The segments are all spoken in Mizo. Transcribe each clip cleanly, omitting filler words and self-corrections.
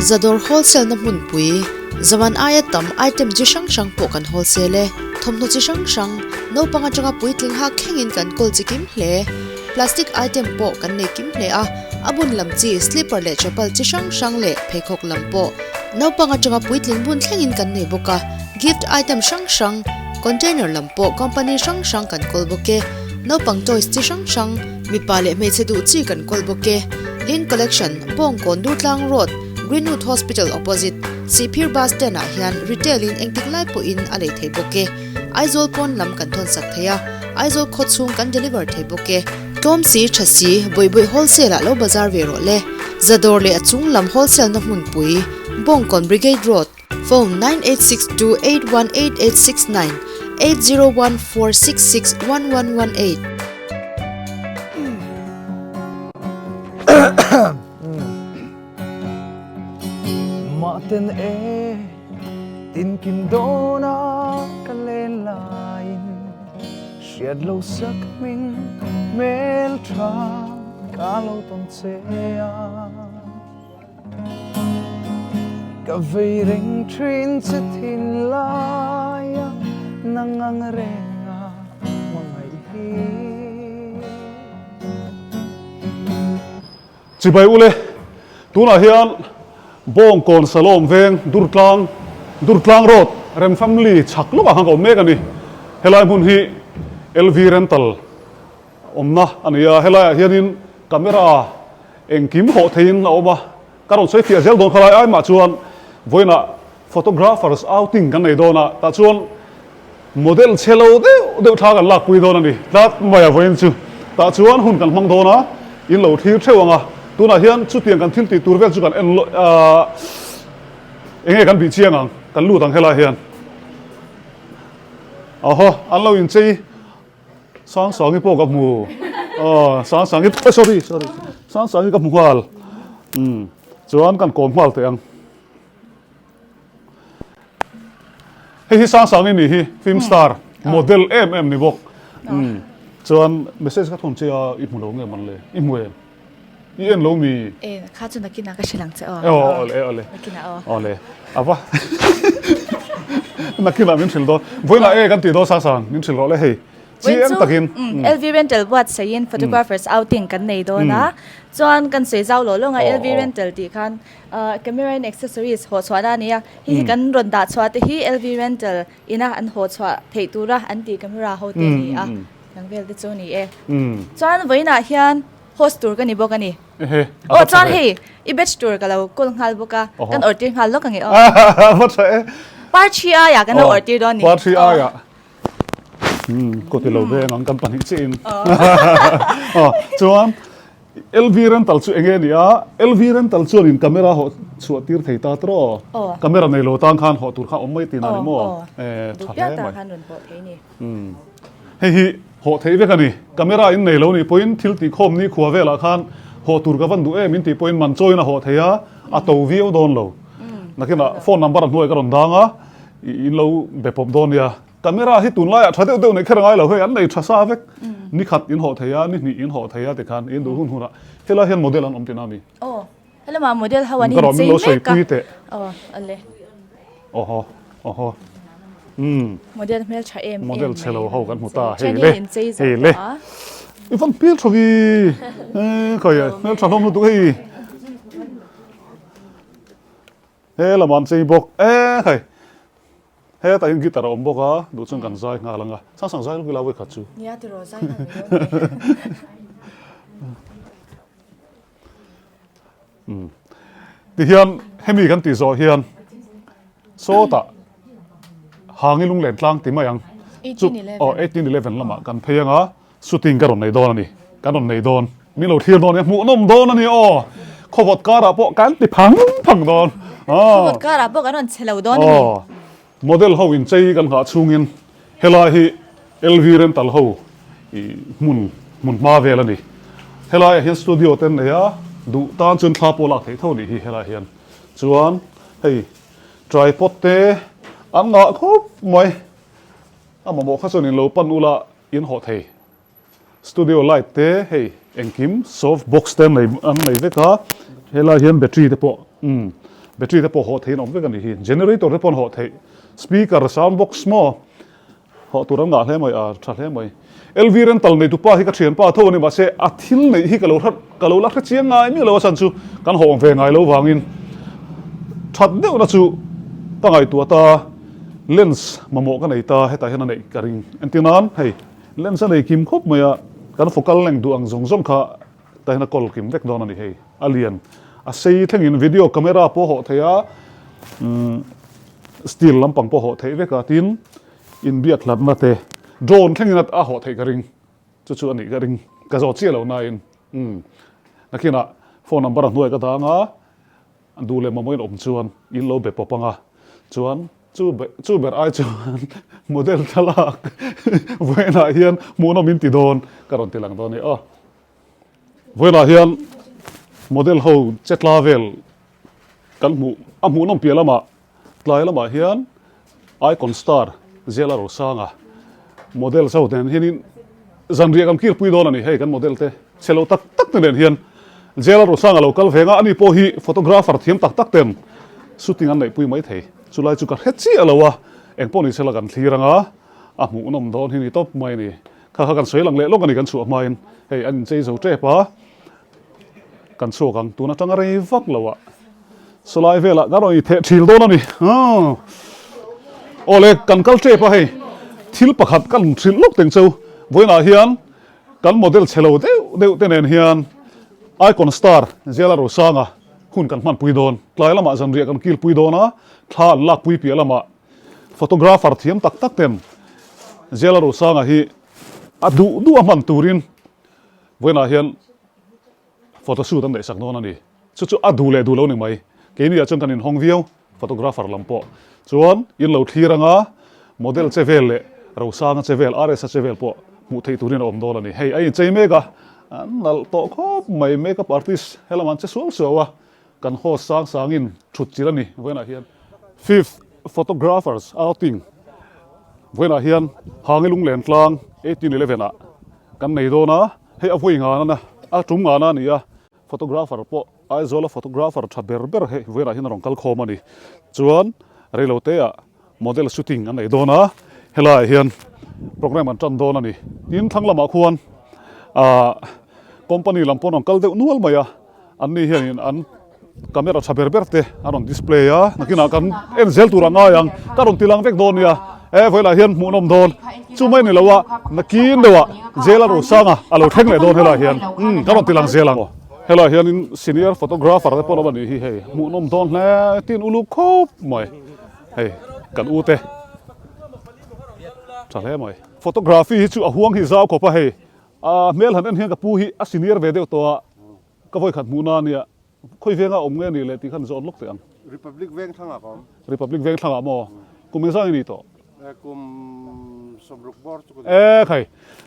Zadawr wholesale na hmunpui, zaman aia tam item chi hrang hrang pawh kan wholesale e. Thawmhnaw chi hrang hrang, naupang atanga puitling hak thlengin kan kawl chi kim hle. Plastic item pawh kan nei kim hle a, a bun lam chi slipper leh chapal chi hrang hrang leh pheikhawk lam pawh naupang atanga puitling bun thlengin kan nei bawk a. Gift item hrang hrang, container lam pawh company hrang hrang kan kawl bawk e. Naupang toys chi hrang hrang, mipa leh hmeichhe duh chi kan kawl bawk e. Lin Collection, Bawngkawn Durtlang Road, Greenwood Hospital opposite, Sihphir Bus Stand ah hian retail in engtik lai pawhin a lei thei bawk e. Aizawl pawn lam kan thawn sak thei a, Aizawl khaw chhung kan deliver thei bawk e. Tlawm si, tha si, Bawihbawih wholesale ah lo bazar ve rawh le. Zadawr leh a chung lam wholesale na hmunpui, Bawngkawn Brigade Road, Phone, 9862818869, 8014661118. Mahten e tinkim dawna ka len laiin hriat lo sak hming hmel tha ka lo tawn che a. Ka vei reng thin che thin laia nang ang renga hmangaih hi. Chibai ule, tunah hian Bawngkawn Salawm veng Durtlang, Durtlang Road, Rem Family chhak lawkah khan ka awm mek a ni. Helai hmun hi LV Rental awmna a ni a, helaiah hianin camera engkim hawh theiin a awm a, ka rawn sawi fiah zel dawn khalai ai mah chuan vawiinah photographers outing kan nei dawn a, tah chuan model chhe lo deuh deuh thla kan lakpui dawn a ni tlat mai a vawiin chu, tah chuan hun kan hmang dawn a, in lo thlir theuh ang a, tunah hian chutiang kan thil tih tur vel chu kan en ahh enge kan bih chiang ang, kan lut ang helai hian ahaw an lo inchei. Sangsangi pawh ka hmu aw Sangsangi sorry sorry Sangsangi ka hmu nghal umm chuan kan kawm nghal teh ang hei hi Sangsangi nih hi film star model em em ni bawk umm chuan message ka thawn che a i hmu lo nge man le i hmu em i en lo mi e kha chu nakinah ka hrilh ang che aw aw awle awle nakinah aw awle ava nakinah min hrilh dawn vawiinah e kan tih dawn Sangsang min hrilh rawh le hei chiang takin LV rental buatsaih photographers outing kan nei dawn a chuan kan sawi zau lawh lawng a LV rental tih khan camera and accessories haw chhuahna a ni a hei hi kan rawn dah chhuah te hi LV rental ina an haw chhuah theih tura an tih camera ho te a ni a. Nang vel te chu ni e. Chuan vawiinah hian host tur ka ni bawk a ni. Aw chuan hei i batch tur ka lo call nghal bawk a, kan awrh tir nghal lawk ang e aw. Va tha e. Par thi aiah kan lo awrh tir dawn ni. Par thi aiah. Ko ti lo veng ang kan pahnih chiah in. Aw chuan LV rental chu enge ni a, LV rental chuan in camera hawh chhuah tir thei ta tawh. Camera nei lo tan khan hawh tur kha awm mai tih na ni maw? Duh piang tan khan rawn hawh thei ni. Hei hi hawh theih vek a ni. Camera in nei lo nih pawhin thil tihkhawm ni khua velah khan hawh tur ka van duh em in tih pawhin man chawiin a hawh thei a, a to viau dawn lo. Nakinah phone number a hnuai ka rawn dang a, in lo be pawp dawn nia. Camera hi tunlaiah tha deuh deuh neih kher a ngai lo hei, an nei tha sa vek. Ni khat in hawh thei a, ni hnih in hawh thei a tikhan in duh hun hunah helai hian model an awm tihna a mi. Aw, helama model ho an inchei mek a. Aw, ale. Awhaw, awhaw. Model hmel tha em em mai. Model chhe lo ho kan hmu ta. Hei le, hei le. I van hmel tha vi. Khawi e, hmel tha hlawm lutuk hei. He lamah an chei bawk. E khai. Hetah hian guitar a awm bawk a, duh chuan kan zai nghal ang a. Sang sang zai lawk ila vawikhat chu. Nia tiraw zai nghal mai dawn ni. Tihian hemi kan tih zawh hian sawtah Hangi lunglen tlang ti mai ang. Aw 1811 lamah kan phei ang a, shooting ka rawn nei dawn a ni. Kan rawn nei dawn. Min lo thlir dawn a nia, hmuhnawm dawn a ni aw. Khawvawt karah pawh kan ti phang phang dawn. Khawvawt karah pawh kan rawn che lo dawn a ni. Model ho inchei kan nghah chhungin helai hi LV Rental ho hmun hmun hma vel a ni. Helaiah hian studio te an nei a, duh tan chuan thla pawh lak theih tho a nih hi helaiah hian. Chuan hei tripod te an ngah khawp mai. A mamawh kha chuan in lo pan ula in hawh thei. Studio light te hei engkim soft box te an nei vek a, helaiah hian battery te pawh umm. Battery te pawh hawh theihin a awm vek a nih hi. Generator te pawh an hawh theih. Speaker, sound box maw hawh tur an ngah hle mai a, tha hle mai. LV rental nei tupa hi ka thianpa tho a ni mahse a thil neih hi ka lo hre ka lo la hre chiang ngai miah lo a chhan chu kan hawh ve ngai lo vangin that deuhna chu ka ngaihtuah ta lens mamawh ka nei ta hetah hian a neih ka ring. Entir nan hei lens a nei kim khawp mai a kan focal length duh ang zawng zawng kha Tah hian a kawl kim vek dawn a ni hei. A lian a sei thlengin video camera pawh hawh theih a, umm steel lampang pawh hawh theih vek a, tin inbiak hlatna te drone thlengin a hawh theih ka ring. Chu chu a nih ka ring. Ka zawh chiah lo nain umm nakinah phone number a hnuai ka dang a, duh leh mamawhin awm chuan in lo be pawp ang a, chuan chu chu ber ai chuan model thlalak vawiinah hian hmuhnawm in ti dawn ka rawn ti lang dawn a ni aw. Vawiinah hian model ho che tla vel kan hmuh a hmuhnawm piah lamah tlai lamah hian Icon Star Ziala Rosanga model ho nen hianin zanriah kan kirpui dawn a ni hei kan model te chhe lo tak tak te nen hian Ziala Rosanga lo kal veng a ani pawh hi photographer thiam tak tak ten shooting an neihpui maithei chulai chu ka hre chiah lo a engpawh ni sela kan thlir anga a hmuhnawm dawn hi ni tawp mai a ni. Kha kha kan sawi lang leh lawk a ni kan chhuah hmain hei an inchei zo tep a, kan chhuak ang tun atanga rei vak lo ah sawlai velah kan rawn intheh thil dawn a ni awle kan kal tep a hei thil pakhat kan hrilh lawk teng chu vawiinah hian kan model chhe lo deuh deuh te nen hian icon star Ziala Rosanga hun kan hmanpui dawn tlai lamah zanriah kan kilpui dawn a thla an lakpui piah lamah Photographer thiam tak tak ten Ziala Rosanga hi a duh duh a hman turin vawiinah hian photo shoot an neihsak dawn a ni. Chu chu a duh leh duh lo ni mai. Keini ah chuan kan inhawng viau photographer lam pawh chuan in lo thlir anga model che vel leh Rosanga che vel, RS-a che vel pawh hmuh theih turin a awm dawn a ni. Hei a inchei mek a, an nalh tawh khawp mai makeup artist helamah an che suau suau a. Kan host sang sangin thut chilh a ni vawiinah hian. Fifth Photographers Outing vawiinah hian Hangi Lunglen tlang 1811 ah kan nei dawn a, hei a vawi ngana a tum ngana a ni a, photographer pawh Aizawla photographer tha ber ber hei vawiinah hian a rawn kal khawm a ni. Chuan reilote ah Model shooting an nei dawn a, helaiah hian programme an tan dawn a ni. Tin, thlang lamah khuan ahh company lam pawh an rawn kal deuh nual mai a, anni hianin an camera tha ber ber te an rawn display a, nakinah kan en zel tur a ngai ang, ka rawn ti lang vek dawn nia, e vawilah hian hmuhnawm dawn, chu mai ni lo a, nakin deuhah jail a rosanga a lo thleng leh dawn helaiah hian, umm ka rawn ti lang zel ang. Helaiah hianin senior photographer te pawh an awm a nih hi hei, hmuhnawm dawn hle, tin uluk khawp mai. Hei kan u te tha hle mai. Photography hi chu a huang hi zau khawp a hei a hmel han en hian ka pu hi a senior ve deuh tawh a ka vawi khat hmuh na ania khawi venga awm nge ni le tih khan zawt lawk teh ang. Republic veng thlangah ka awm. Republic veng thlangah maw? Kum engzang i nih tawh? Kum 60 bawr chu ka ni. E khai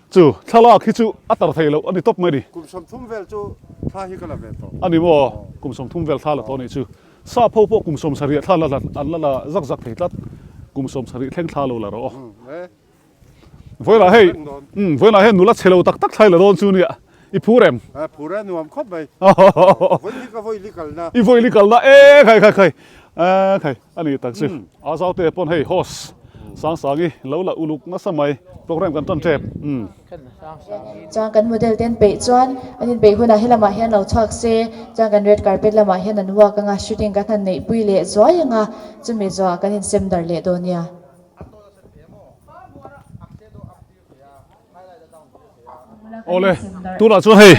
chu thlalak hi chu a tar thei loh a ni tawp mai ni. Kum 30 vel chu thla hi ka la ve tawh. A ni maw? Kum 30 vel thla la tawh a nih chu. Sap ho pawh kum 70 thla la an la la zak zak thei tlat. Kum 70 thleng thla lo la rawh aw. Vawilah hei umm vawilah hei nula chhe lo tak tak thlai la dawn chu nia. I phur em? A phur e nuam khawp mai. Vawi hi ka vawi li kalna. I vawi li kalna e khai khai khai e khai a ni tak chu. A zaute pawn hei host Sangsangi lo la uluk nasa mai program kan tan tep umm. Chuan kan model te an peih chuan an inpeih hunah helamah hian lo chhuak se chuan kan red carpet lamah hian an walk anga shooting kan han neihpui leh zuai anga chumi zawhah kan insem darh leh dawn nia. Awle, tunah chuan hei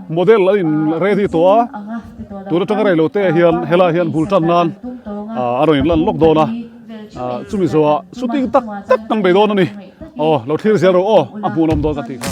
model an in ready tawh a, tun atanga rei lo te ah hian helaiah hian bul tan nan a rawn in lan lawk dawn a, chumi zawhah shooting tak tak kan bei dawn a ni, aw lo thlir zel rawh aw a hmuhnawm dawn ka tih kha.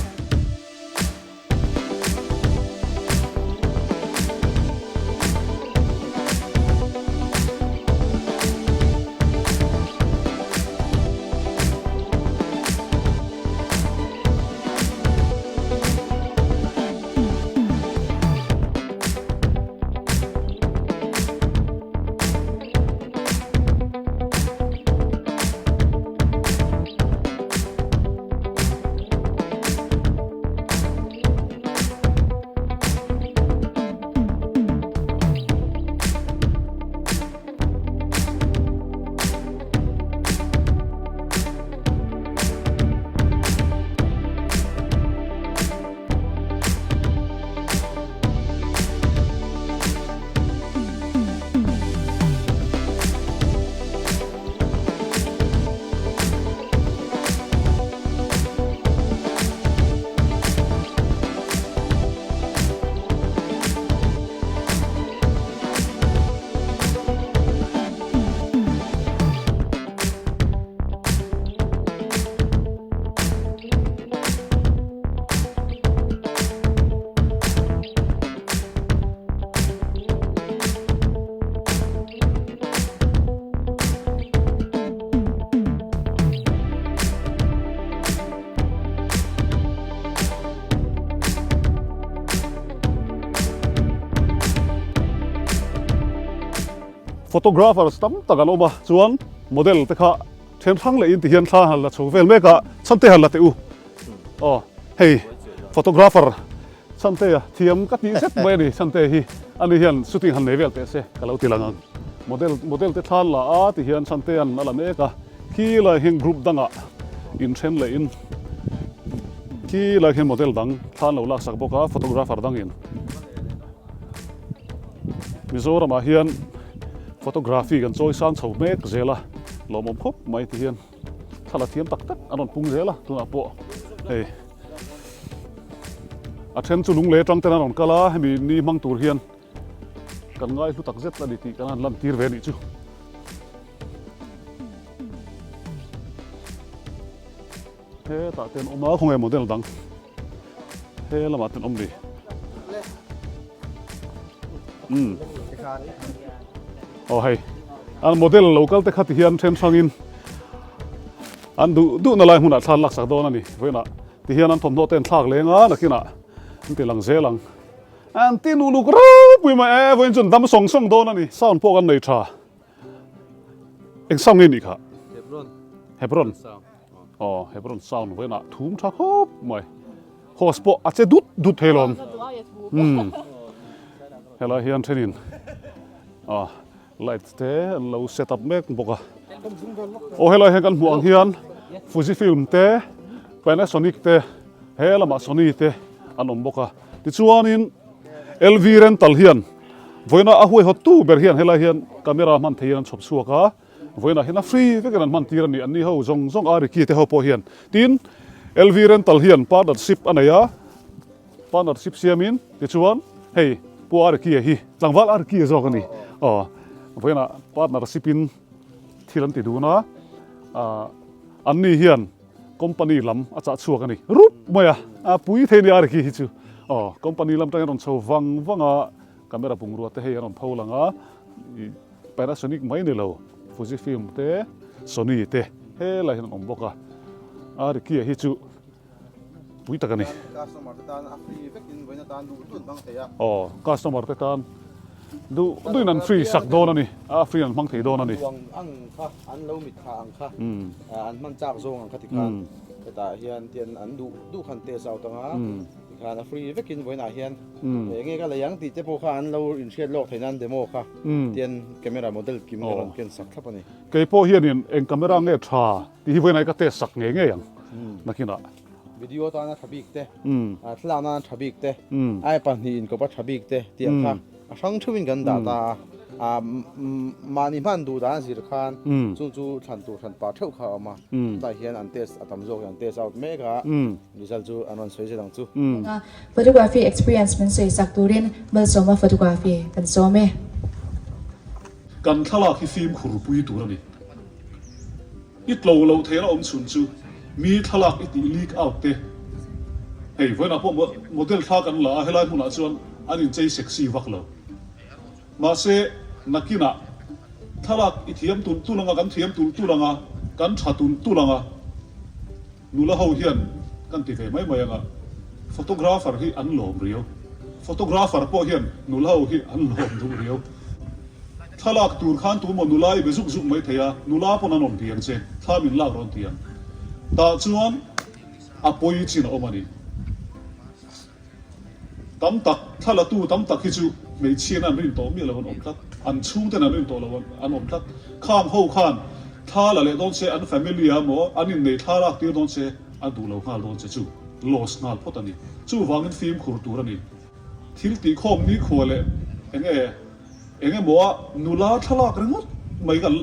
Photographers tam tak an awm a, chuan model te kha then hrang leh in ti hian thla han la chho vel mek a, chhante han la teh u. Aw hei photographer chhante a thiam ka tih zet mai a ni chhante hi ani hian shooting han nei vel teh se ka lo ti lang ang. Model model te thla an la a ti hian chhante an a la mek a, khi lai hian group dangah inthen leh in khi lai hian model dang thla an lo laksak bawk a photographer dangin. Mizoramah hian photography kan chawi sang chho mek zel a, lawmawm khawp mai ti hian thla la thiam tak tak an rawn pung zel a tunah pawh hei a then chu lunglei atang ten an rawn kal a hemi ni hmang tur hian kan ngai hlu tak zet a ni tih kan han lan tir ve a nih chu. Hetah te an awm a khawnge model dang he lamah te an awm ni umm aw hei an model lo kal te kha ti hian then hrangin an duh duh na lai hmunah thla an laksak dawn a ni vawiinah ti hian an thawmhnaw te an thlak leng a nakinah an ti lang zel ang an ti nuhluk ropui mai e vawiin chu an dam sawng sawng dawn a ni sound pawh kan nei tha. Eng sound nge nih kha? Hebron. Hebron. Aw, Hebron sound vawiinah thum tha khawp mai. Horse pawh a che dut dut thei lawm. Hmm. Helai hian thenin ah light te an lo set up mek bawk a. Aw helai hian kan hmuh ang hian Fujifilm te Panasonic te he lamah Sony te an awm bawk a. Tichuanin LV Rental hian Vawiinah a huaihawttu ber hian helai hian camera hman theihin an chhawp chhuak a, vawiinah hian a free vekin an hman tir a ni, anni ho zawng zawng a Ricky te ho pawh hian. Tin, LV Rental hian partnership a nei a, partnership siamin tichuan hei Pu Arikie hi tlangval Arikie zawk a ni, aw vawiinah partnership in thil an ti dun a, ah anni hian company lam a chah chhuak a ni rup mai a, a pui thei a ni Arikie hi chu, aw company lam atangin a rawn chho vang vang a. Camera bungrua te hei an rawn pho lang a, ih Panasonic mai ni lo, Fujifilm te, Sony te helai hian an awm bawk a, a Ricky-a hi chu pui tak a ni. Customer te tan a free vekin vawiin atan duh duh an hmang thei a. Aw, customer te tan duh duhin an free sak dawn a ni, a free an hmang thei dawn a ni. Duang ang kha, an lo mit thla ang kha, an hman chak zawng ang kha tikhan hetah hian tian an duh duh khan test out ang a, tikhan a free vekin vawiinah hian Enge ka lei ang tih te pawh kha an lo inhriat lawk theih nan demo kha tian camera model kim ka rawn ken sak thlap a ni. Kei pawh hianin eng camera nge tha tih hi vawiinah ka test sak ngei ngei ang nakinah. Video atana tha bik te, thlalak nana tha bik te, ai pahnih inkawp a tha bik te tih ang kha a hrang theuhin kan dah ta a, mahni hman duh dan a zir khan chung chu thlan tur hran pah theuh kha a awm a, tah hian an test a tam zawk in an test out mek a, result chu an rawn sawi zel ang chu. Photography experience min sawi sak turin Malsawma Photography kan sawm e. Kan thlalak hi fimkhur pui tur a ni. I tlo loh theihna awm chhun chu mi thlalak i tih leak out te. Hei vawiinah pawh model thla kan la a, helai hmunah chuan an inchei sexy vak lo. Mahse nakinah thlalak i thiam tulh tulh anga, kan thiam tulh tulh anga, kan tha tulh tulh anga. Nula ho hian kan ti ve mai mai anga photographer hi an lawm riau. Photographer pawh hian nula ho hi an lawm duh riau. Thlalak tur khan tu maw nula i be zuk zuk mai thei a, nula pawn an rawn ti ang che, thla min lak rawn ti ang. Tah chuan a pawi chin a awm a ni. Tam tak, thlalatu tam tak hi chu hmeichhiain an rin tawh miah lo an awm tlat, an chhungten an rin tawh lo an awm tlat. Khang ho khan thla la leh dawn se, an family a maw, an innei thla lak tir dawn se, a duh lo nghal dawn che chu loss nghal phawt a ni. Chuvangin fimkhur tur a ni. Thil tihkhawm nikhua leh eng nge eng emaw a nula thlalak ringawt mai kan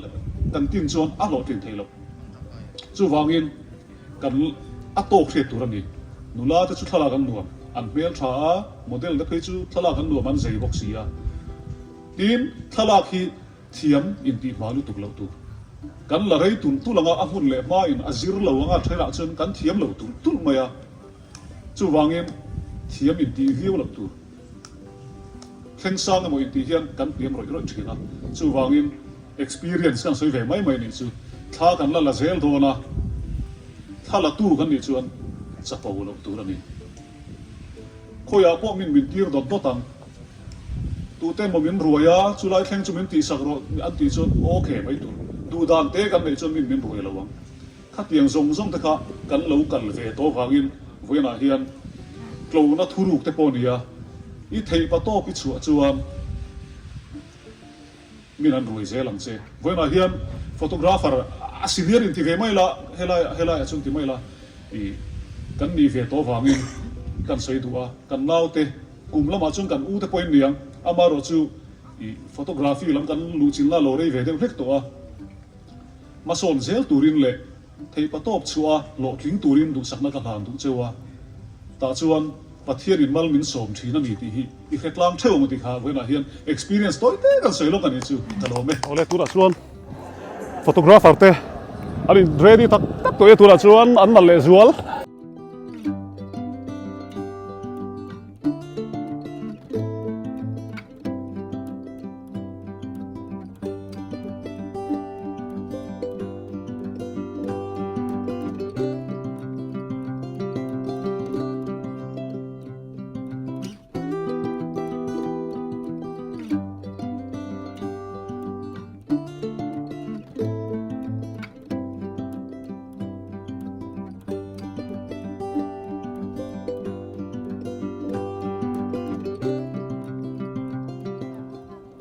kan tin chuan a hlawhtlin theih loh. Chuvangin. Kan a tawk hriat tur a ni. Nula te chu thlalak an nuam, an hmel tha a, model te phei chu thlalak an nuam an zei bawk si a. Tin, thlalak hi thiam intih hma lutuk loh tur. Kan la rei tulh tulh anga a hmun leh hmain a zir lo anga thenah chuan kan thiam lo tulh tulh mai a. Chuvangin thiam intih viau loh tur. Thleng sang emaw intih hian kan hniam rawih rawih thin a. Chuvangin. Experience kan sawi ve mai mai nih chu thla kan la la zel dawn a, thla la tu kan nih chuan chapo loh tur a ni. Khawiah pawh min min tir dawt dawt ang. Tute emaw min ruai a, chulai thleng chu min tihsak rawh an tih chuan ok mai tur. Duhdan te kan neih chuan min min ruai lo ang. Khatiang zawng zawng te kha kan lo kal ve tawh vangin vawiinah hian tlona thuruk te pawh nia, i theih pa tawp i chhuah chuan Min an ruai zel ang che. Vawiinah hian photographer a senior in ti ve mai la, helai helaiah chuan ti mai la, ih kan nih ve tawh vangin kan sawi duh a, kan naute kum lamah chuan kan u te pawhin niang, amaherawh chu ih photography lam kan luhchilhna a lo rei ve deuh hlek tawh a, hmasawn zel turin leh Theihpa tawp chhuah a hlawhtling turin duhsakna ka hlan duh cheu a, tah chuan Pathianin mal min sawm thin a ni tih hi i hre tlang theuh ang tih kha vawiinah hian experience tawi te kan sawi lawk a nih chu ka lawm e. Awle tunah chuan photographer te an in ready tak tak tawh e tunah chuan an nalh leh zual.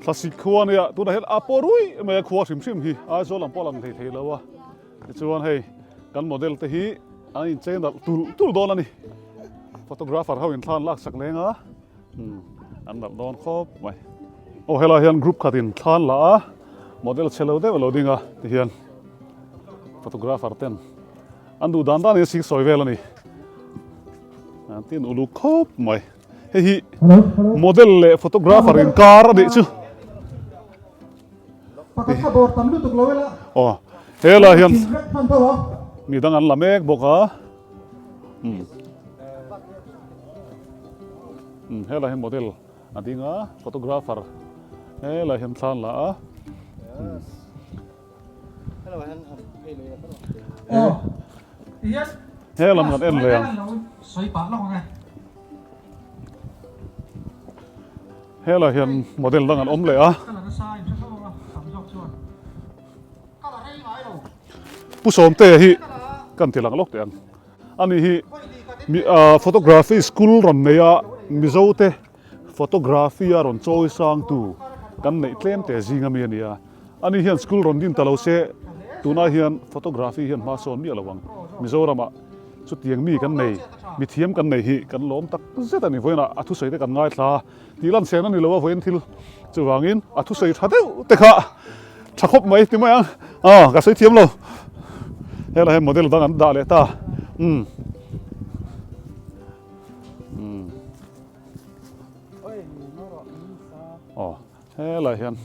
Thlasik khua ania tunah hian a paw ruih mai a khua hrim hrim hi Aizawl ang pawh a lang thei thei lo a tichuan hei kan model te hi an inchei nalh tulh tulh dawn a ni photographer ho in thla an laksak leng a. An nalh dawn khawp mai. Aw helai hian group khat in thla an la a, model chhe lo deuh a lo ding a ti hian photographer ten an duh dan dan in sik sawi vel a ni. An tin uluk khawp mai. Hei hi model leh photographer in kar a nih chu. Pakhat kha bawr tam lutuk lo ila. Aw helai hian midang an la mek bawk a. Helai hian model a ding a photographer helai hian thla an la a he lam kan en leh ang helai hian model dang an awm leh a. Pu Sawmtea hi kan ti lang lawk teh ang. Ani hi photography school rawn nei a, Mizo te photography a rawn chawi sang tu kan neih tlem te zing ami a ni a. Ani hian school rawn din ta lo se tunah hian photography hian hma sawn miah lo ang. Mizoramah chutiang mi kan nei, mithiam kan nei hi kan lawm tak zet a ni. Vawiinah a thusawi te kan ngaithla a. Tih lan sen a ni lo a vawiin thil chuvangin a thusawi tha deuh te kha tha khawp mai ti mai ang ah ka sawi thiam lo helai hian model dang an dah leh ta umm umm aw helai hian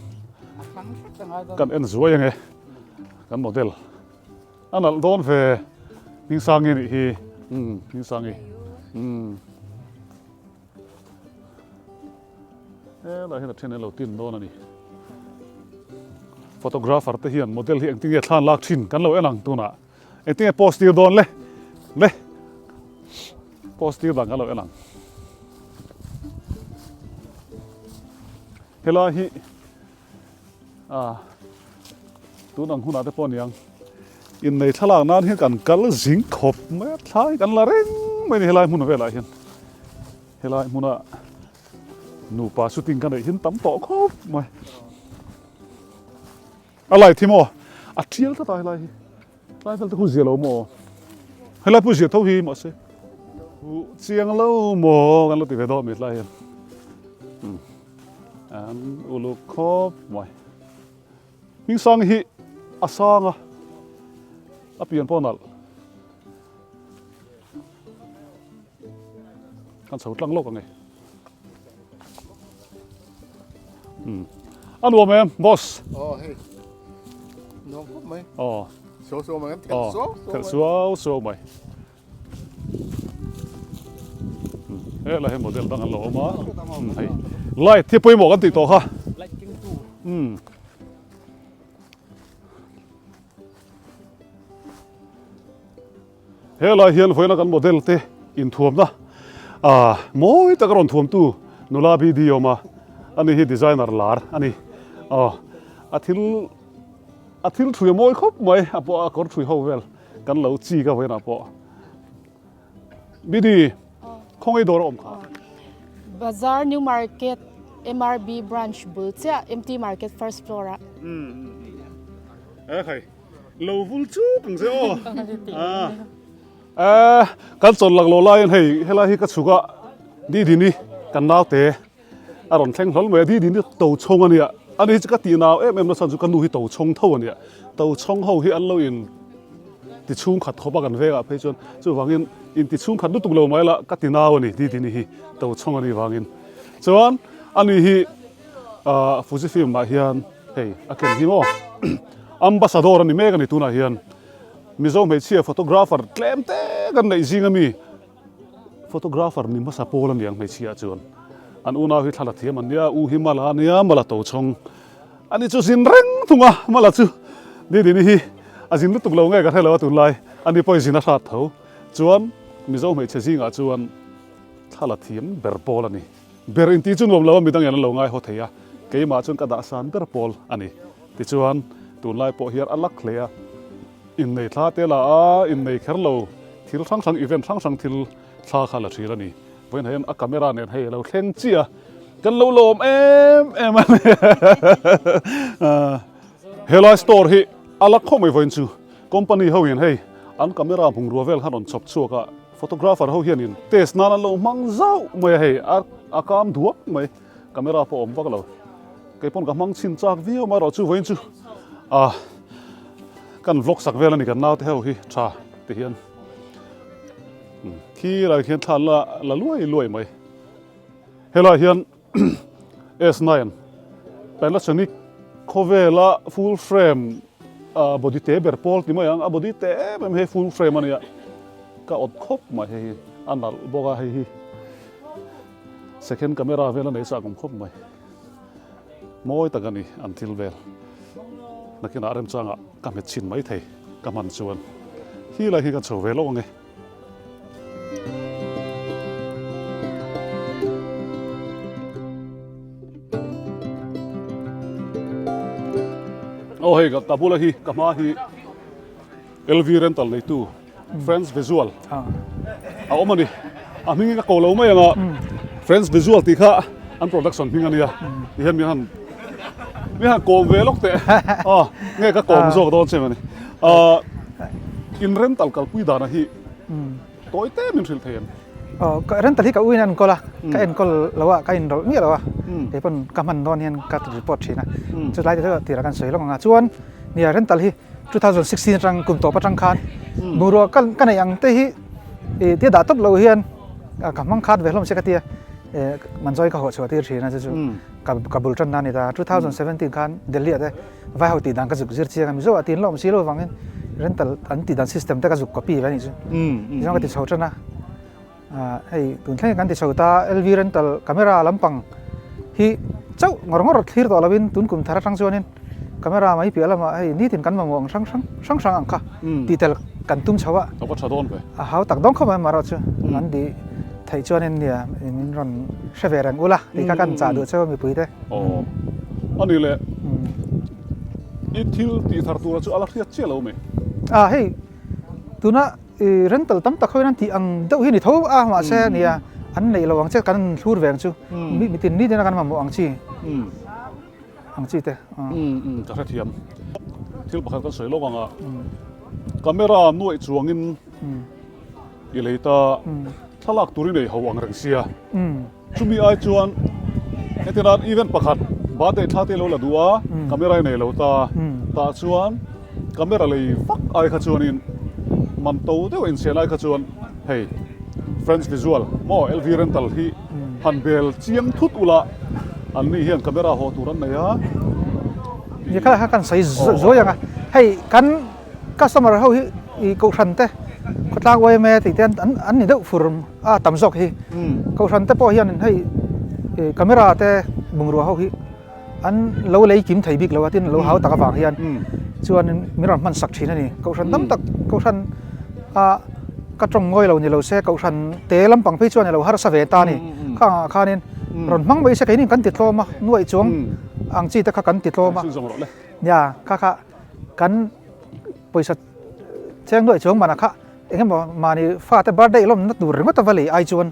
kan en zuai ange kan model a nalh dawn ve Hmingsangi nih hi umm Hmingsangi umm. Helai hian a then an lo tin dawn a ni. Photographer te hian model hi engtin nge thlan lak thin kan lo en ang tunah. Engtin nge post tir dawn le? Le. Post tir dan kan lo en ang. Helai hi ah tun ang hunah te pawh aniang innei thlalak nan hian kan kal zing khawp mai a thlai kan la reng mai a ni helai hmun velah hian helai hmuna nupa shooting ka neih hian tam tawh khawp mai a light hi maw a tial tlat a helai hi tlai vel te khu zia lo maw helai pawh zia tho hi mahse chiang lo maw kan lo ti ve dawt mai tlai hian. An uluk khawp mai. Hmingsang hi a sang a, a pian pawh a nalh. Kan chho tlang lawk ang e. Hmm. A nuam em, boss? Oh, hei. Nuam khawp mai. Oh. Suau suau mai, thelh suau suau mai. Thelh suau suau mai. Helai hi model dang an lo awm a hei light hi pawimawh kan tih tawh kha helai hian vawiina kan model te inthuamna ah mawi taka rawn thuamtu nula BD awm a. Ani hi designer lar a ni. Aw a thil a thil thui a mawi khawp mai a pawh a kawr thui ho vel kan lo chik a vawiinah pawh. Bidi khawngaih dawr a awm kha. Bazar New Market MRB branch bul chiah MT Market first floor ah. E khai lo vul chuk ang che aw. E kan chawn lak lo laiin hei helai hi ka chhuk a Didini kan naute A rawn thleng hlawl mai a, Didi ni to chhawng a nia, ani hi chu ka tih nau em em na chhan chu ka nu hi to chhawng tho a nia, to chhawng ho hi an lo in ti chhung khat khawp a kan vengah phei chuan chuvangin in ti chhung khat lutuk lo mai la ka ti nau a ni Didi ni hi to chhawng a nih vangin chuan ani hi ah Fujifilm ah hian hei a ken hi maw Ambassador a ni mek a ni tunah hian Mizo hmeichhia photographer tlem te kan neih zing ami. Photographer ni hmasa pawl a niang hmeichhia chuan an unau hi thla la thiam an nia, u hi Mala a nia, Mala to chhawng a ni chu zin reng thung a, Mala chu Didini hi a zin lutuk lo nge ka hre lo a tunlai a ni pawhin zin a hrat tho chuan Mizo hmeichhe zingah chuan thla la thiam ber pawl a ni, ber inti chu nuam lo a midang hian an lo ngai haw thei a, keimah chuan ka dah san ber pawl a ni tichuan tunlai pawh hian a lak hle a. Innei thla te la a, innei kher lo thil hrang hrang event hrang hrang thil thla kha la thil a ni. Vawiin hian a camera nen hei a lo thleng chiah a, kan lo lawm em em a ni. Helai store hi a la khawp mai vawiin chu company ho in hei an camera bungrua vel khan rawn chhawp chhuak a, photographer ho hianin test nan an lo hmang zauh mai a hei a kam duak mai, camera pawh a awm vak lo. Kei pawn ka hmang chhin chak viau mai erawh chu vawiin chu ah kan vlog sak vel a ni kan naute ho hi tha ti hian khi lai khian thla la la luai luai mai helai hian S9 Panasonic khawvela full frame ah body te ber pawl ti mai ang a body te em em hei full frame a nia ka awt khawp mai hei hi a nalh bawk a hei hi second camera vel a nei chak awm khawp mai. Mawi tak a ni an thil vel. Nakinah remchangah ka hmet chhin mai thei ka hman chuan hi lai hi ka chho ve lo ang e. Aw hei ka bula hi ka hma hi LV rental neitu Friends Visual a awm a ni. A hmingin ka ko lo mai ang a, Friends Visual tih kha an production hming a nia. Ti hian min han min han kawm ve lawk teh. A nge ka kawm zawk dawn che mawni. A in rental kalpui dana hi tawi te min hrilh thei em? Aw ka rental hi ka uin a enkawl a, ka enkawl lo a, ka inrawlh miah lo a, kei pawn ka hman dawn hian ka report thin a. Chulai te chu tirah kan sawi lawk ang a, chuan nia rental hi 2016 atang kum tawp atang khan bungrua ka ka neih ang te hi ih tia dah tawp lo hian ka hmang khat ve hlawm se ka tia eh Manzawi ka hawh chhuah tir thin a chu chu ka ka bul tan na a ni ta 2017 khan Delhi ah te vai ho tih dan ka zuk zir chiang a Mizo ah tin hlawm si lo vangin rental an tih dan system te ka zuk copy ve a nih chu tichuan ka ti chho tan a. Ah hei tun thleng kan ti chho ta LV rental camera lampang hi chauh ngawr ngawr thlir tawh lovin tun kum thar atang chuanin camera mai piah lamah hei nitin kan mamawh ang hrang hrang hrang hrang ang kha tih tel kan tum chho a. A va tha dawn ve. A hau tak dawn khawp mai amaherawh chu an tih theih chuanin nia min rawn hre ve reng ula tih kha kan chah duh cheu a mipui te. Aw a ni le i thil tih thar tura chu a la hriat chiah lo mai. Ah hei tuna I rental tam tak hoin an tih ang deuh hi ni tho a mahse nia an neih loh ang che kan thlur ve ang chu mi mitin ni tin a kan mamawh ang chi ang chi te. Umm ka hrethiam thil pakhat kan sawi lawk ang a camera nuaih chuangin i lei ta thlalak tur i nei ho ang reng sia. Chumi ai chuan hetiang nan event pakhat birthday thla te lo la duh a, camera i nei lo ta, tah chuan camera lei vak ai kha chuanin man to deuh a insian ai kha chuan hei Friends Visual maw LV Rental hi han bel chiang thut ula an ni hian camera haw tur an nei a. Ni kha kha kan sawi zuai ang a, hei kan customer ho hi i kohhran te khawtlang yma tih te an ni deuh fur a tam zawk hi kohhran te pawh hian hei camera te bungrua ho hi an lo lei kim thei bik lo a tin lo hau tak avang hian chuan min rawn hman sak thin a ni kohhran tam tak kohhran a ka tawng ngawi lo ni lo se kohhran te lampang phei chuan a lo harsa ve ta a ni khangah khanin. Rawn hmang mai se keini kan ti tlawm a, nuaih chuang ang chi te kha kan ti tlawm a. Nia, kha kha kan pawisa cheng nuaih chuang manah kha eng emaw mahni fate birthday lawmna tur ringawt a va lei ai chuan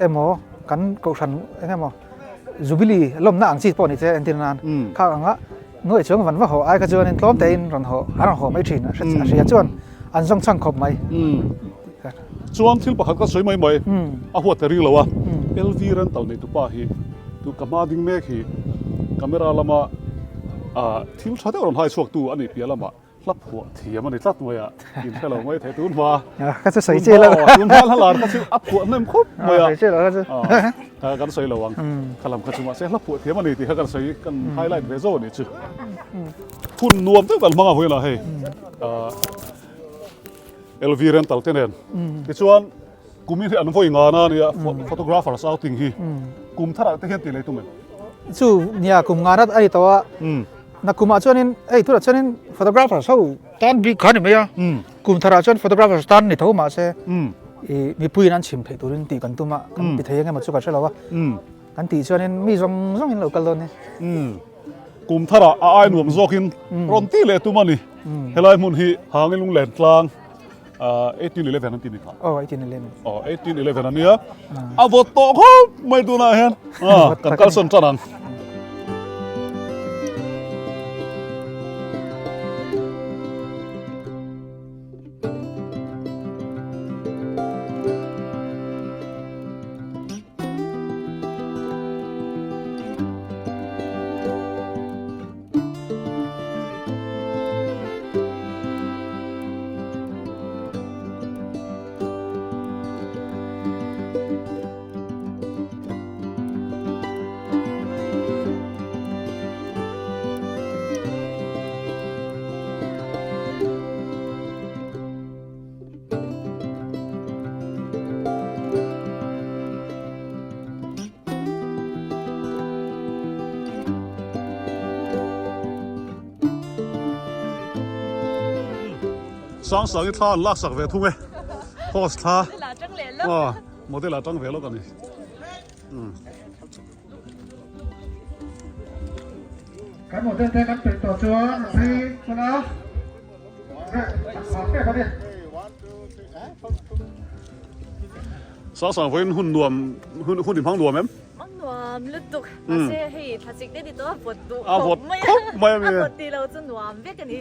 emaw kan kohhran eng emaw jubilee lawmna ang chi pawh ni che entir nan kha anga nuaih chuang van va haw ai kha chuanin tlawm tein rawn haw an rawn haw mai thin a hria chuan an zawng chhang khawp mai. Chuan thil pakhat ka sawi mai mai a huat ka ring lo a, LV rental nei tupa hi tu ka hma ding mek hi camera lama thil tha deuh rawn hai chhuak tu a nih piah lamah hla phuah thiam a ni tlat mai a, in hre lo mai thei tun hma ka chu sawi che lo tun hma hla lar kha chu a phuah hnem khawp mai a, kan sawi lo ang kha lam kha chu mahse hla phuah thiam a ni tih kha kan sawi kan highlight ve zawk a nih chu hun nuam deuh kan hmang a vawilah hei. LV rental te nen tichuan kumin hi an vawi ngana a nia photographers outing hi kum tharah te hian tih lei tum em? Chu nia kum ngana a ni tawh a na kumah chuanin hei tunah chuanin photographers ho tan bik kha a ni mai a kum tharah chuan photographers tan ni tho mahse ih mipuiin an chhim theih turin tih kan tum a kan ti thei eng emaw chu ka hre lo a kan tih chuanin mi zawng zawngin lo kal dawn ni. Kum tharah a ai nuam zawkin rawn ti leh tum a ni. Helai hmun hi Hangi Lunglen tlang 1811 an ti ni kha. Oh, 1811. Oh, 1811 a nia. A vawt tawh khawp mai tunah hian. Kan kalsawn tan ang. Sang sang i thla an lak sak ve thung e post thla model ah tang ve lawk a ni. Kan model te kan peih tawh chuan a phei chuan a. Sang sang vawiin hun nuam hun hun i hmang nuam em? Hmang nuam lutuk mahse hei thlasik te ni tawh a vawt duh khawp mai a vawt khawp mai a mi a vawt tih lo chu nuam vek a ni.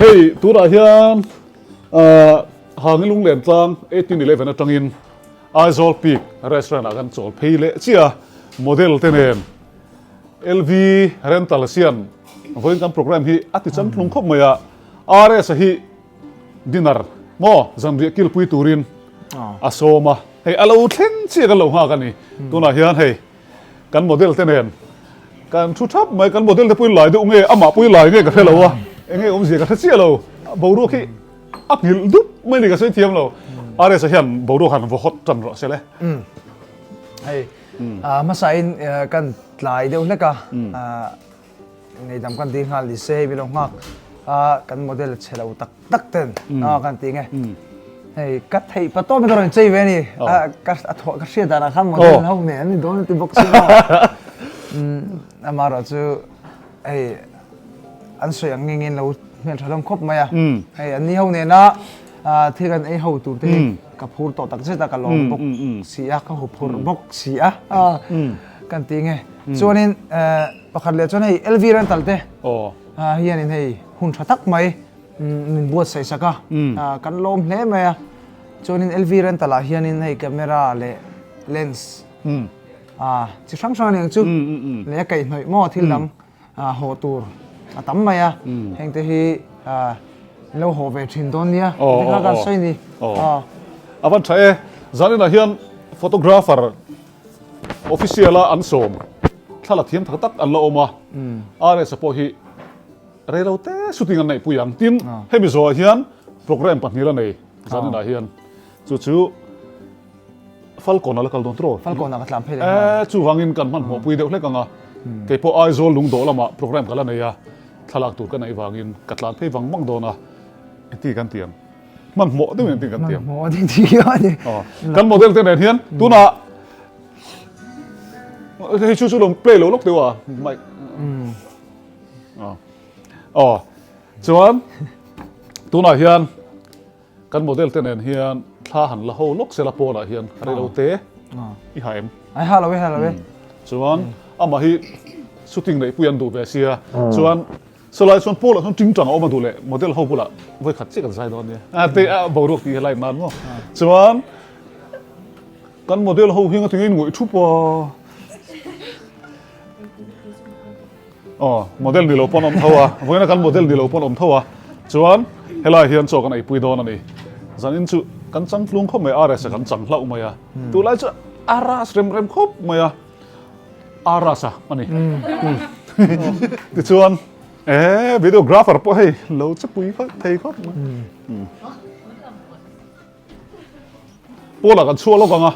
Hei tunah hian Hangi Lunglen tlang 1811 atangin Aizawl Peak restaurant ah kan chawl phei leh chiah a, model te nen LV rental siam vawiin kan program hi a ti changtlung khawp mai a, RS a hi dinner maw zanriah kilpui turin a sawm a, hei a lo thleng chiah kan lo nghak a ni, tunah hian hei Kan model te nen kan thu thap mai, kan model te pawhin lai deuh nge amah pawhin lai nge ka hre lo a, eng nge awmzia ka hre chiah lo, boruak hi a nghilh dup mai ni ka sawi thiam lo, RS-a hian boruak han vaw hawt tan rawh se le. Hei hmasain kan tlai deuh hlek a, Ngeihdam kan ti nghal ni se hei milo nghak a kan model chhe lo tak tak ten a kan ti nge hei ka theih pa tawp ka rawn chei ve ni ka a thawh ka hriat danah khan model ho nen an ni dawn ti bawk si maw amaherawh chu hei an sawi ang nge nge lo hmel tha hlawm khawp mai a hei an ni ho nena thil kan ei ho tur te hi ka phur tawh tak zet a ka lawm bawk si a ka huphurh bawk si a kan ti nge. Chuanin pakhat leh chuan hei LV rental te hianin hei hun tha tak mai min buatsaih sak a, kan lawm hle mai a. Chuanin LV rental ah hianin hei camera leh lens chi hrang hrang a ni ang chu leh a kaihhnawih maw thil dang haw tur a tam mai a, hengte hi in lo haw ve thin dawn nia tih kha kan sawi ni. A van tha e, zaninah hian photographer official a an sawm thla la thiam tak tak an la awm a, RS-a pawh hi rei lo te shooting an neih pui ang. Tin, hemi zawhah hian programme pahnil a nei zaninah hian chu chu Falkawn a la kal dawn tiraw? Falkawn ah ka tlan phei leh nghal. Eh, chuvangin kan hmanhmawh pui deuh hlek ang a. Kei pawh Aizawl lungdawh lamah programme ka la nei a, thlalak tur ka neih vangin ka tlan phei vang vang dawn a, engti kan ti ang? Hmanhmawh deuhin engti kan ti ang? Hmanhmawh deuhin ti hian a ni. Aw, kan model te nen hian tunah hei chu chu lo play lo lawk deuh a, mic. Aw, aw, chuan tunah hian Kan model te nen hian thla han la ho lawk sela pawnah hian rei lo te i ha em? Ai ha lo e, ha lo e. Chuan amah hi shooting neih pui an duh ve sia. Chuan sawlai chuan pawnah chuan tingtang a awm a duh leh model ho bulah vawi khat chiah kan zai dawn nia. A te a boruak tih hi line nan maw. Chuan kan model ho hi ngatinge in ngawih thup a. Aw, model ni lo pawn awm tho a, vawiina kan model ni lo pawn awm tho a, chuan helai hian chaw kan eipui dawn a ni. Zanin chu kan changtlung khawp mai, RS a kan chang hlauh mai a, tunlai chu a ras rem rem khawp mai a, a ras a a ni. Tichuan eh videographer pawh hei lo che pui thei khawp mai. Paula kan chhuah lawk ang a,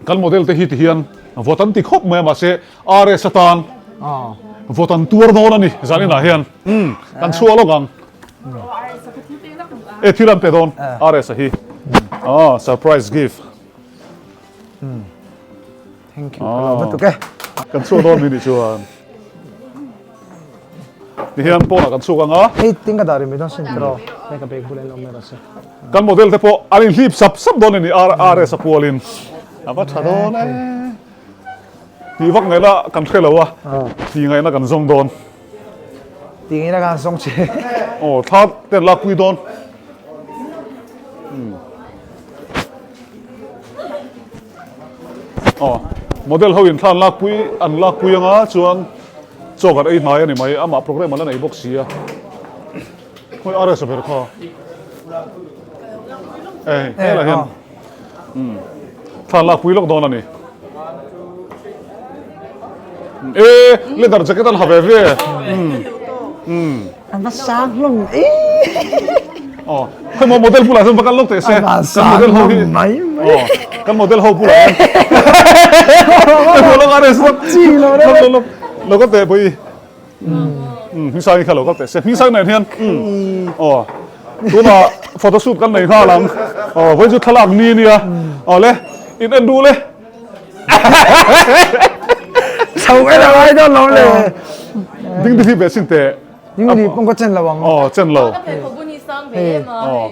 kan model te hi ti hian vawt an ti khawp mai a mahse RS atan vawt an tuar dawn a ni zan inah hian kan chhuah lawk ang. E thil an pe dawn RS a hi ah surprise gift. Thank you. Ka lo va tuk e. Kan chhuak dawn mi nih chuan. Ti hian pawnah kan chhuak ang a. Hei ting ka dah ri mai dawn sin tiraw. Hei ka bag bulah in lo awm mai rawh se. Kan model te pawh an inhlip sap sap dawn a ni RS a pualin. A va tha dawn e. Tih vak ngaihna kan hre lo a. Tih ngaihna kan zawng dawn. Tih ngaihna kan zawng che. Aw thla te an lakpui dawn. Aw, model ho in thla an lakpui an lakpui anga chuan chaw kan ei hnai a ni mai, amah programme a la nei bawk si a. Khawi RS a ber kha. Ei, helah hian umm thla an lakpui lawk dawn a ni. E, leather jacket an ha ve ve. Umm umm. An va sang hlawm e. Aw, khawi maw model bulah chuan va kal lawk teh se. Kan model ho hi. Mai mai. Aw, kan model ho bulah hian. Ka lo ka res lawk. Chi lo re. Lo lo lo ka teh pui. Um, hming kha lo kal teh se. Hming sang nen hian. Um. Aw. Tuna photo shoot kan nei nghal ang. Aw, vawi chu thlalak ni nia. Aw le, in en duh le. Chho en a ngai dawn lo le. Ding ding hi ve sin teh. Ding ding pawng ka chen lo ang. Aw, chen lo. Aw.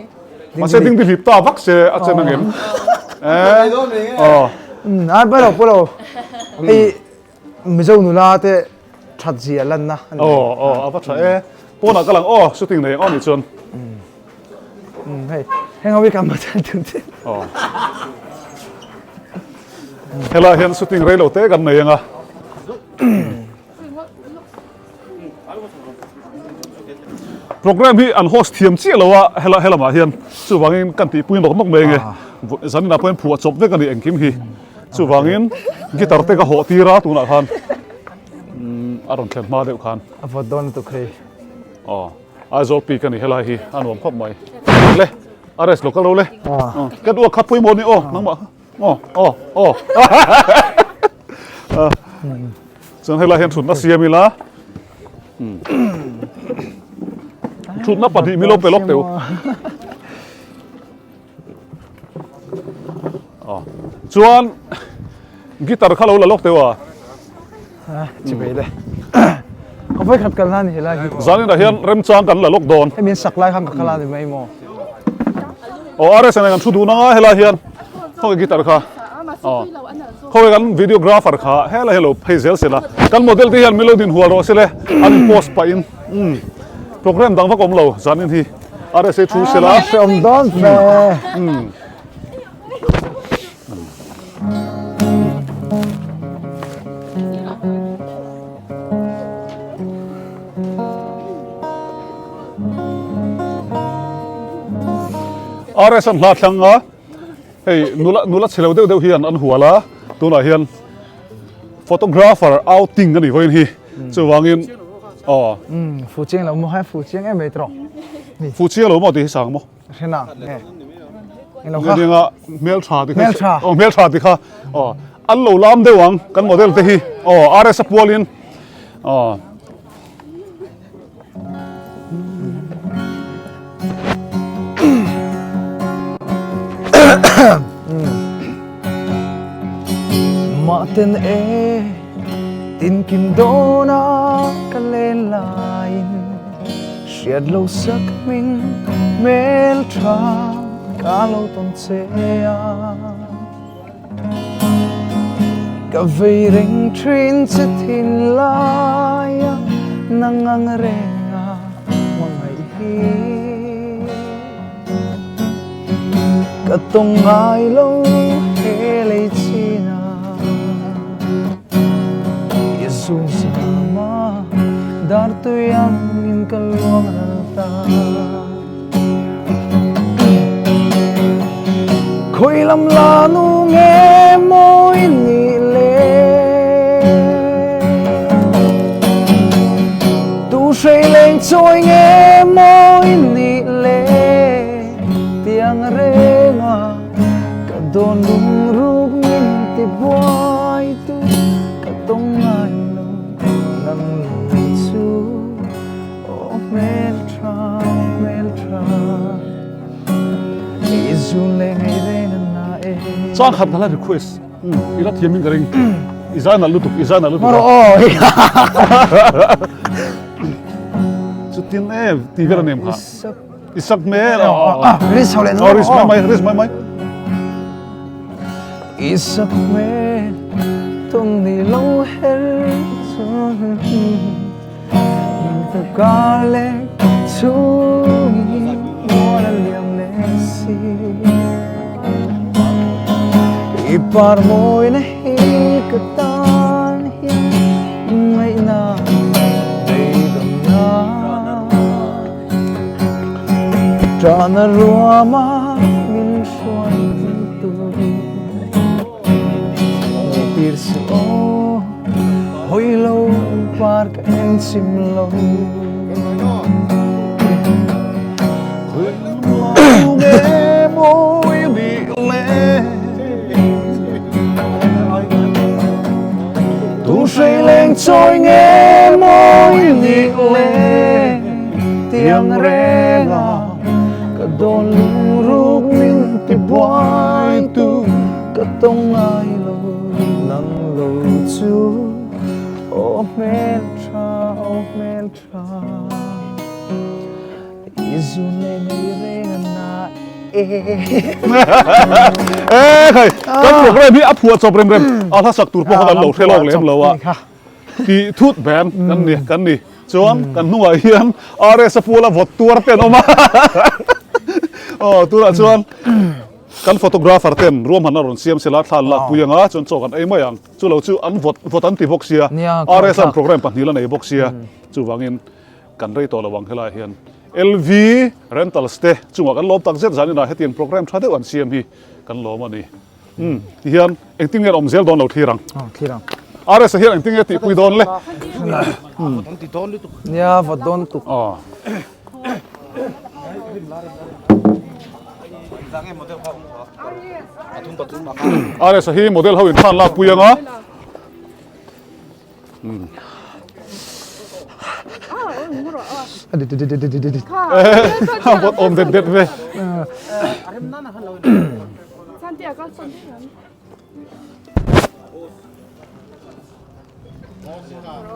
Mahse ding ding hlip ta vak se a chen angem. Eh. Aw. Ai pa lo pa lo. Hei Mizo nula te that zia lanna a ni. Aw, aw, a va tha e. Pawnah ka lang aw, shooting nei ang aw nih chuan. Umm hei, heng ho hi kan model tur che. Aw. Helai hian shooting rei lo te kan nei ang a. Program hi an host thiam chiah lo a hela helamah hian chuvangin kan tihpui nawk nawk mai nge zaninah pawhin phuah chawp vek a ni engkim hi chuvangin guitar te ka hawh tir a tunah khan a rawn thlen hma deuh khan a vawt dawn lutuk hei aw Aizawl peak a ni helai hi a nuam khawp mai le a rest lo ka lo le ka duh a khat pawimawh ni aw nangmah Aw aw aw Chuan helai hian thutna siam ila Thutna pahnih milo pe lawk teu Aw Chuan guitar kha lo la lawk teu a Chi bei le. Ka vawi khat kal na ni helai hi. Zaninah hian remchang kan la lawk dawn. Hemi an sak lai khan ka kal a ni mai maw. Aw RS nen kan thu duh nang a helai hian khawnge guitar kha. Aw. Khawi kan videographer kha helai hi lo phei zel sela kan model te hian min lo din hual rawh sile an in post pah in umm program dang vak awm lo zanin hi rsa thu sela hreawm dawn hle umm. Rsa an hla thlang a. Hei nula nula chhe lo deuh deuh hian an hual a, tunah hian photographer outing a nih vawiin hi chuvangin aw. Umm fu chiang lo maw hai fu chiang em mai tawh. Fu chiang lo maw tih hi sang maw? Hrena nge eng lo kha. Nia hmel tha ti kha. Hmel tha. Aw hmel tha ti kha aw an lo lam deuh ang kan model te hi aw RS a pualin aw. Mahten e tinkim dawna ka len laiin hriat lo sak hming hmel tha ka lo tawn che a. Ka vei reng thin che thinlaia nang ang renga hmangaih hi Ka tawng ngai lo he lei china I zun zama dar tui angin ka luang ral ta. Khawi lam la nu nge mawi nih le Tu hrei leng chawi nge mawi nih le Tiang renga ka dawn lungruk min ti buai tu Ka tawng ngai lo nang lo chu Aw hmel tha, hmel tha I zun leh ngei reng a na e. Chang khat ka la request i la thiam in ka ring i zai nalh lutuk i zai nalh lutuk a. Aw Chutin e ti vel a nem kha. I sak hmel a. Risk ho leh aw risk mai mai risk mai mai. I sak hmel tung ni lo her chuan. I par mawina hi ka tan hian ngaihna beidawmna Ṭahna ruama min hruai tur Tir suh aw hawi lo par ka en chim lo. Tu hrei leng chawi nge mawi nih le tiang renga ka dawn lungruk min ti buai tu Ka tawng ngai lo nang lo chu aw hmel tha aw hmel tha I zun leh nei reng a na e. E khai kan program hi a phuah chawp rem rem a hla sak tur pawh kha kan lo hre lawk lem lo a tih thut ben kan ni kan ni chuan kan hnungah hian RS a puala vawt tuar te an awm a aw tunah chuan Kan photographer ten ruahmanna rawn siam sela thla an lak pui anga chuan chaw kan ei mai ang. Chu lo chu an vawt vawt an ti bawk sia. RS an program pahnil a nei bawk sia. Chuvangin kan rei tawh lo ang helaiah hian LV Rentals te chungah kan lawm tak zet zaninah hetiang program tha deuh an siam hi kan lawm a ni. Umm tihian engtin nge an awm zel dawn lo thlir ang. Thlir ang. RS a hian engtin nge tihpui dawn le. Nia vawt dawn lutuk. RS a hi model ho in thlan lak pui anga vawt awm det det ve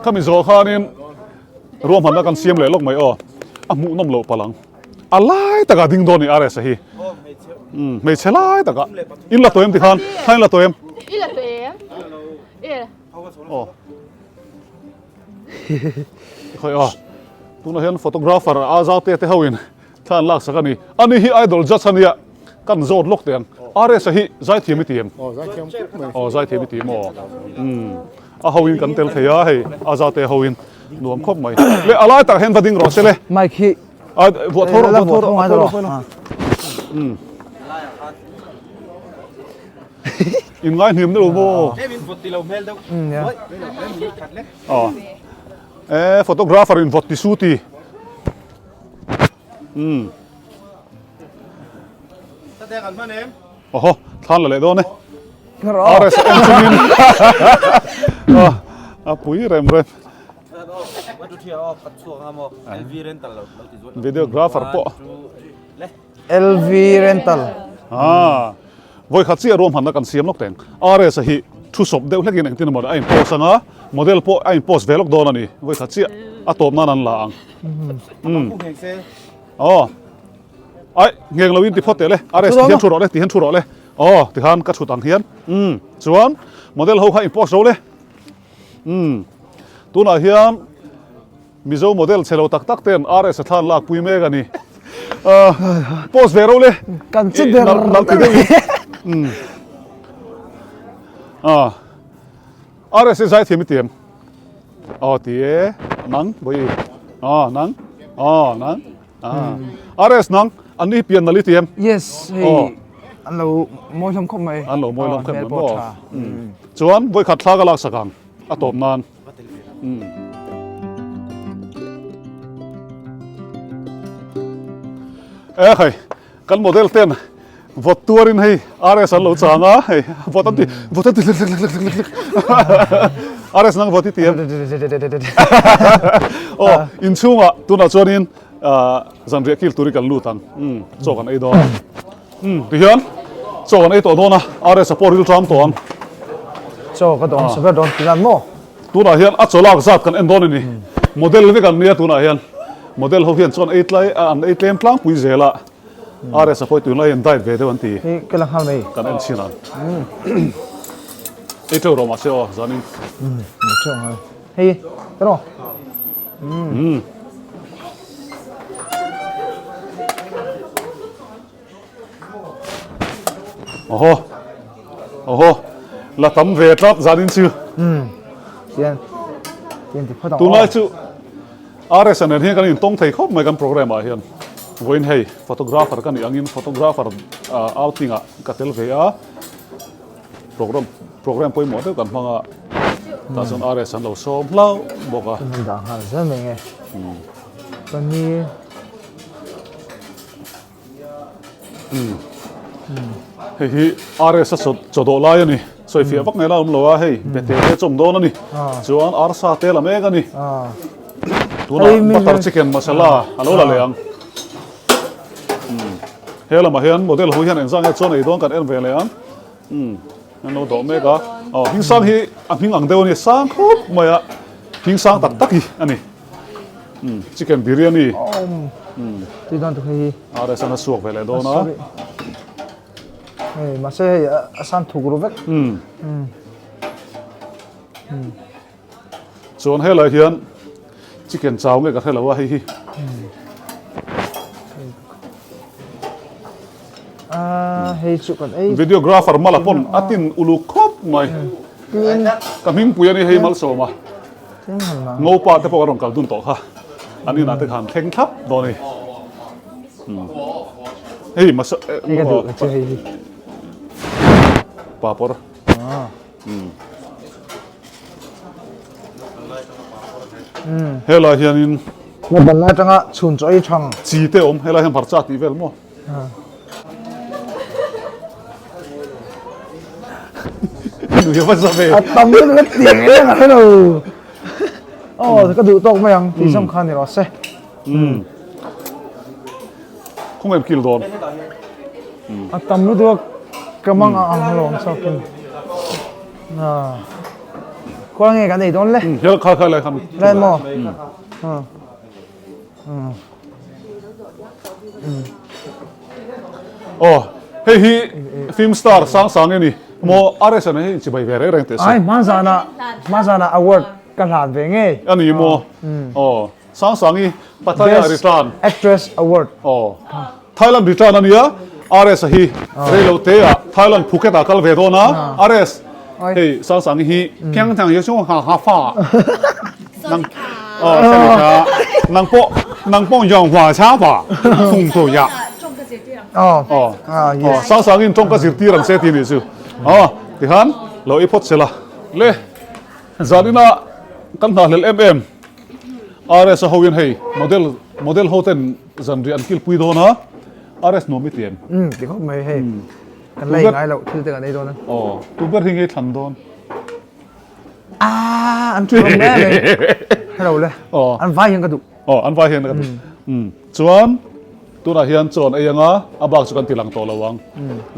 Khami zawh khanin ruahmanna kan siam leh lawk mai aw a hmuh nawm loh palh ang a lai takah ding dawn a ni RS a hi umm hmeichhe lai takah in la tawh em tikhan kha in la tawh em I la tawh em? Aw. Khawi a. Tunah hian photographer a zaute te ho in thla an lak sak a ni. Ani hi idol judge a nia. Kan zawt lawk teh ang. RS a hi zaithiam i ti em? Aw zaithiam khawp mai. Aw zaithiam i ti em aw. Umm. A ho in kan tel thei a hei a zate ho in nuam khawp mai. Le a lai tak hian va ding rawh se le. Mic hi A vuah tho rawh vuah tho rawh a pawilo pawilo. Umm. In ngai hniam deuh maw? Tlem in vawt ti lo hmel deuh. Aw. E photographer in vawt ti su ti. Umm. Oho, thlan la leh dawn e. RS en chungin. A pui rem rem. Videographer pawh. LV Rental. Ah. Vawi khat chiah ruahmanna kan siam lawk teng. RS a hi thu sawp deuh hlekin engtin emaw a in post anga, model pawh a in post ve lawk dawn a ni. Vawi khat chiah a tawp nan an la ang. Umm. Aw. Ai, ngheng lo in ti phawt teh le. RS ti hian thu rawh le, ti hian thu rawh le. Aw, ti khan ka thut ang hian. Umm. Chuan model ho kha in post ro le. Umm. Tunah hian Mizo model chhe lo tak tak ten RS a thlan lak pui mek a ni. Post ve ro le. Kan che ber. Nal ti deuh in. Ah. RS i zai thiam i ti em? Aw ti e. Nang bawi. Aw nang. Aw nang. Ah. RS nang an ni pian nal i ti em? Yes, hei an lo mawi hlawm khawp mai. An lo mawi hlawm khawp mai maw? Chuan vawikhat thla ka lak sak ang a tawp nan. E khai kan model ten vawt tuarin hei RS an lo chang a hei vawt an ti vawt an ti hlek hlek hlek hlek hlek RS nang vawt i ti em aw inchhungah tunah chuanin zanriah kil turin kan lut ang chaw kan ei dawn Umm tihian chaw kan ei tawh dawn a, RS a pawh ril ṭam tawh ang. Chaw ka dawng sa ber dawn ti lan maw? Tunah hian a chaw lak zat kan en dawn a ni. Model vek an nia tunah hian. Model ho hian chuan ei tlai an ei tlem tlangpui zel a. RS a pawh tunlai hian diet ve deuh an ti. Hei ka la nghal mai. Kan en chhin ang. Ei ṭeuh rawh mahse aw zanin. Umm ei ṭeuh nghal. Hei ka rawh. Umm. Oho. Oho. La tam ve tlat zanin chu. Umm. Tian. Tian ti phawt ang. Tunlai chu RS nen hian kan intawng thei khawp mai kan program ah hian. Vawiin hei photographer ka nih angin photographer outing ah ka tel ve a. Program program pawimawh deuh kan hmang a, tah chuan RS an lo sawm hlauh bawk a. Kan dah nghal zel mai nge. Paneer. Hei hi RS a chaw dawh lai a ni. Sawi fiah vak ngei la awm lo a, hei bete te chawm dawn a ni. Chuan arsa te la mek a ni. Tunah butter chicken masala a lo la leh ang. He lamah hian model ho hian engzah nge chuan ei dawn kan en ve leh ang. Umm an lo dawh mek a. Aw hming sang hi a hming ang deuh a ni sang khawp mai a hming sang tak tak hi a ni. Umm chicken biryani. Umm tui dawn tuk hei hi. RS an a suak ve leh dawn a. Hei mahse hei a sang thuk ru vek. Umm. Umm. Chuan helai hian chicken chau nge ka hre lo a hei hi. Hei chu kan ei. Videographer mala pawn a tin uluk khawp mai. Ka hmingpui a ni hei Malsawma. Ngopa te pawh a rawn kal dun tawh kha. An inah te khan thleng thlap dawn a ni. Hei masa. Hei ka duh chu hei hi. Papawr. Helai hianin Na ban lai atanga chhun chaw ei thang. Chi te awm helai hian hmarcha tih vel maw? Nui a va za ve. A tam lutuk a ti reng a hrelo. Aw ka duh tawk mai ang tih zawng kha ni rawh se. Khawngaih kil dawn. A tam lutuk a ka mang a ang alawm chawkin. Khawl nge kan ei dawn le? Hial kha kha lai khan. Lai maw? Aw hei hi film star sang sang nge ni. Maw RS an hi chibai ve reng reng teh se. Ai hma zana hma zana award ka hlan ve ngei. A ni maw? Aw Sangsangi Pattaya return. Actress award. Aw Thailand return a nia RS a hi reilo te ah Thailand Phuket ah kal ve dawn a RS hei Sangsangi hi Kyang Chang Yosung Ha Ha Fa nang aw Sangsangi nang pawh nang pawh Yong Hua Cha Fa Thung Thu Ya. Aw ah yes. Aw Sangsangin tawng ka zirtir ang che tih nih chu. Aw tikhan lo i phawt sela. Le zanina kan nghahhlelh em em RS a hoin hei model model ho ten zanriah an kilpui dawn a RS nuam i ti em? Umm ti khawp mai hei kan la ingai loh thil te kan ei dawn a. Aw tu ber hi nge thlan dawn? Ah an thu rawng mai mai. Hello le. Aw. An vai hian ka duh. Aw an vai hian ka duh. Umm chuan tunah hian chaw an ei anga a bak chu kan ti lang tawh lo ang.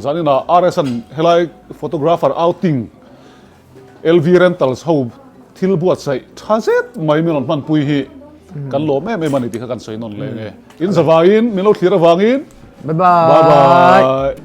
Zaninah RS an helai photographer outing LV Rentals ho thil buatsaih tha zet mai min rawn hmanpui hi kan lawm em em a ni tih kha kan sawi nawn leh nge. In zavaiin min lo thlir avangin Bye bye. Bye bye.